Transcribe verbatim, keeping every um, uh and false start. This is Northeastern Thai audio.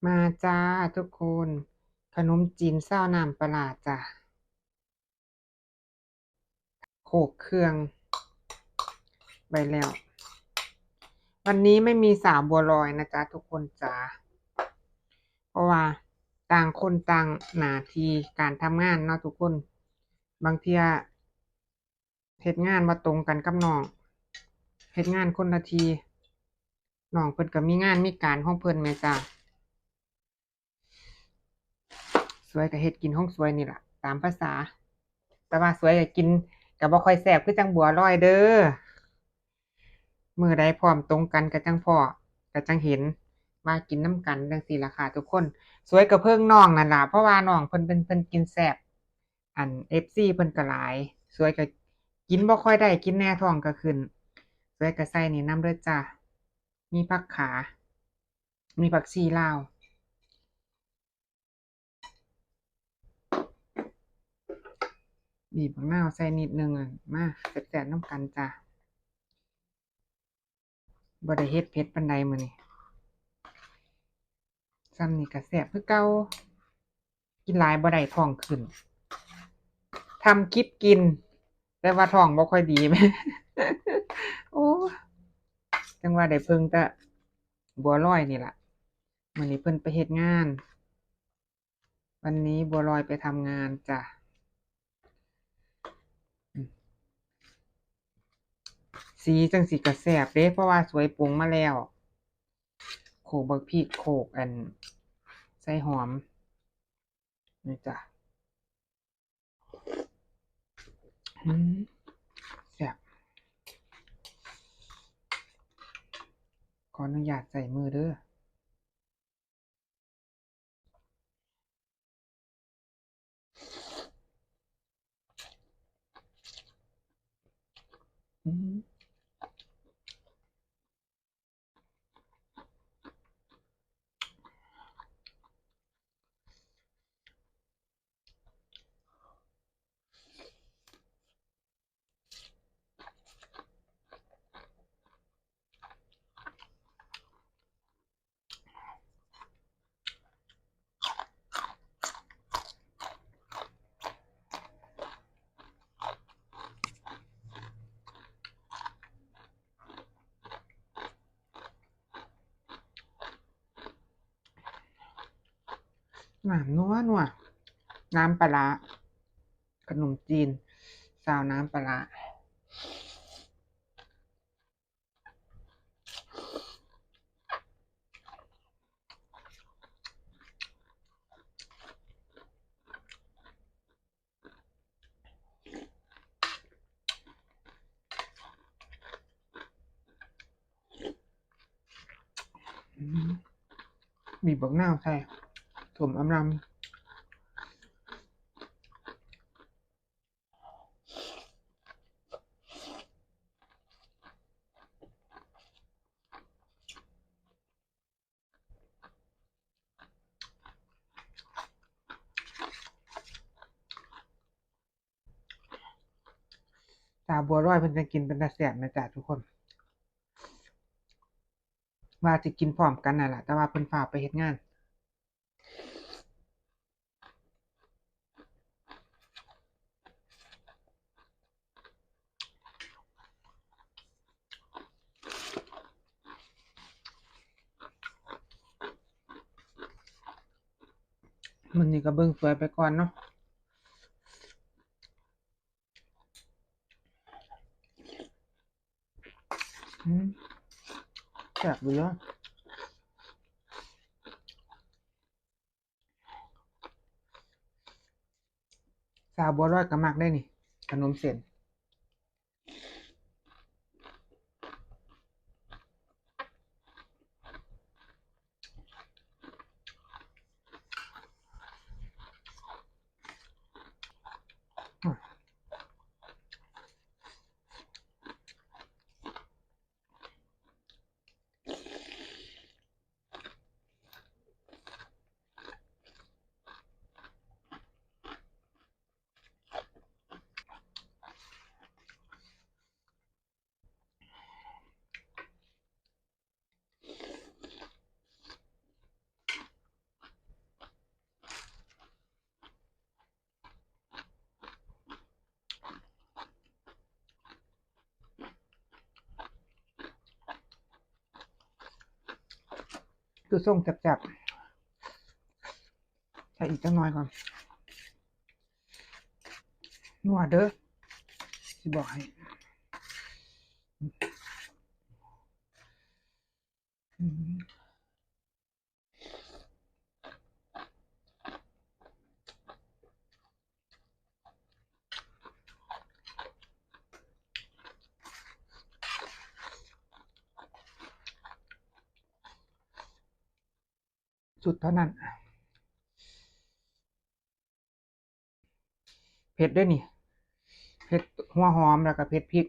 มาจ้าทุกคน ขนมจีนซาวน้ำปลาร้าจ้ะ โขลกเครื่องไปแล้ว วันนี้ไม่มีสาวบัวลอยนะจ๊ะทุกคนจ๋า เพราะว่าต่างคนต่างหน้าที่การทำงานเนาะทุกคน บางเทื่อเฮ็ดงานบ่ตรงกันกับน้อง เฮ็ดงานคนละที่ น้องเพิ่นก็มีงานมีการของเพิ่นแหมจ้า สวยก็เฮ็ดกินของสวยนี่ล่ะ ตามภาษา แต่ว่าสวยก็กินก็บ่ค่อยแซ่บคือจั่งบัวลอยเด้อ มื้อใดพร้อมตรงกันก็จั่งพ้อ ก็จั่งเห็น ว่ากินนำกันจั่งซี้ล่ะค่ะทุกคน สวยก็เพิ่งน้องนั่นล่ะ เพราะว่าน้องเพิ่น เพิ่น เพิ่นกินแซ่บ อัน เอฟซี เพิ่นก็หลาย สวยก็กินบ่ค่อยได้ กินแหน่ท้องก็ขึ้น สวยก็ใส่นี่นำเด้อจ้า มีผักขา มีผักชีลาว บีบบักนาวใส่นิดนึงอะ มาแซ่บๆนำกันจ้า บ่ได้เฮ็ดเผ็ดปานใดมื้อนี้ ส่ำนี้ก็แซ่บคือเก่า กินหลายบ่ได้ท้องขึ้น ทำคลิปกิน แต่ว่าท้องบ่ค่อยดี โอ้ จั่งว่าได้เพิ่งแต่บัวลอยนี่ล่ะ มื้อนี้เพิ่นไปเฮ็ดงาน วันนี้บัวลอยไปทำงานจ้ะ อืม สีจั่งซี้ก็แซ่บเด้ เพราะว่าสวยปรุงมาแล้ว โขลกบักพริก โขลกอัน ใส่หอม นี่จ้ะ อืม แซ่บ ขออนุญาตใส่มือเด้อ อืม น้ำนัวนัว น้ำปลาร้า ขนมจีน ซาวน้ำปลาร้า อืม มีบักนาวใส่ ส้มอำลำ สาวบัวลอยเพิ่นจะกินเป็นตาแซ่บนะจ๊ะทุกคน ว่าสิกินพร้อมกันนั่นล่ะ แต่ว่าเพิ่นฟ้าวไปเฮ็ดงาน มื้อนี้ก็เบิ่งสวยไปก่อนเนาะ อืม แซ่บอยู่เด้อ สาวบัวลอยก็มักได้นี่ ขนมเส้น อื คือส่งแซ่บๆ ใส่อีกจักหน่อยก่อน นัวเด้อ สิบอกให้ อืม สุดเท่านั้น เผ็ดเด้อนี่ เผ็ดหัวหอมแล้วก็เผ็ดพริก